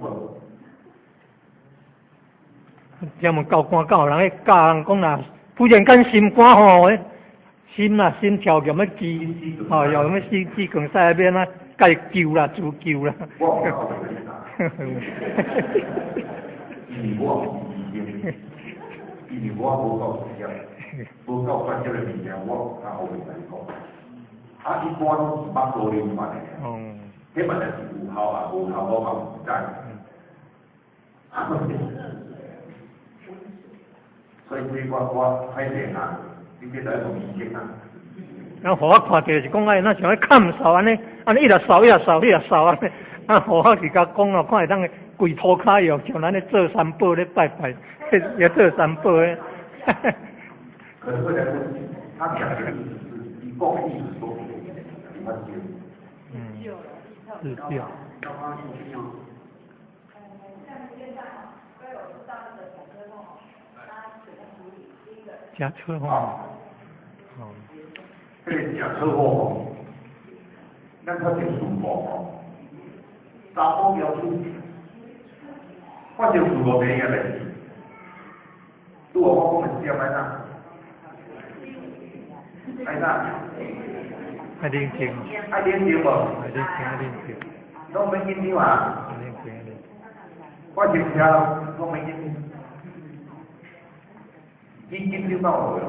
無？聽問教官教人咧教人講啦，忽然間心肝吼，心啊心跳強欲治，哦，又欲死死強使欲按怎，共伊救啦，自救啦。我有教你因為我毋是醫生，因為我無夠專業，無夠專業的物件，我較好會來講。啊，一般攏是捌多啉款的，彼嘛是有效啊，無效我嘛毋知。所以這我歹勢啊，你這來問醫生啊。啊，予我看著是講愛，若像咧砍掃按呢，按呢一直掃一直掃一直掃按呢，啊，予我是共講哦，看會當跪塗跤用，像咱咧做三寶咧拜拜，也做三寶的。可是會來問，他講的意思是，伊講的意思說，你捌聽？嗯，是對。食車禍。哦。彼个食車禍吼，咱發生事故吼，查某標準，發生事故第一件代誌，拄仔我講的是點按怎？按怎？愛冷靜。愛冷靜無？愛冷靜，愛冷靜。攏免緊張啊！愛冷靜，愛冷靜。發生車攏免緊張，緊緊張到落去。